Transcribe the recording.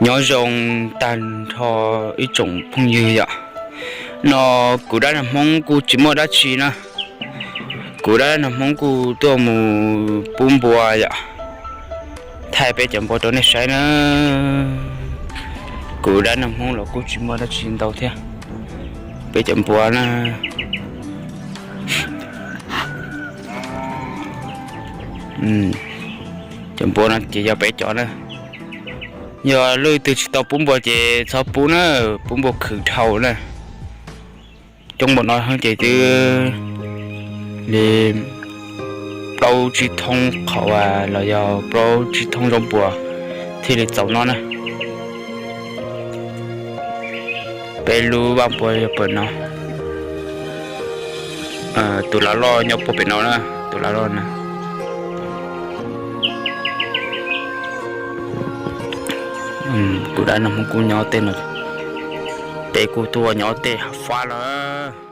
Nyob zoo tag nrho ib tsoom phooj ywg yom. No kuv dab laug Hmoob kuj tsis muaj dab tsi na. Kuv dab laug Hmoob kuj tuaj mus pub npua yom. Thaij peb cov npua rau nej saib na. Kuv dab laug Hmoob los kuj tsis muaj dab tsi ntau thiab. Peb cov npua na. Cov npua no ces yog peb cov na. Yog leej twg tsis tau pub npua ces txhob pub na, pub npua khwv dhau na. Coob npaum no ces twb li plaub tsib thoob qhov los yog plaub tsib thoob zaub npua thiaj li txaus noj na. Peb lub vaj npua yog pem no. Tus lav loj nyob puag pem no na, tus lav loj na. Kuv dab laug Hmoob kuj nyob tej no, peb kuj tuaj nyob tej hav fab lawm.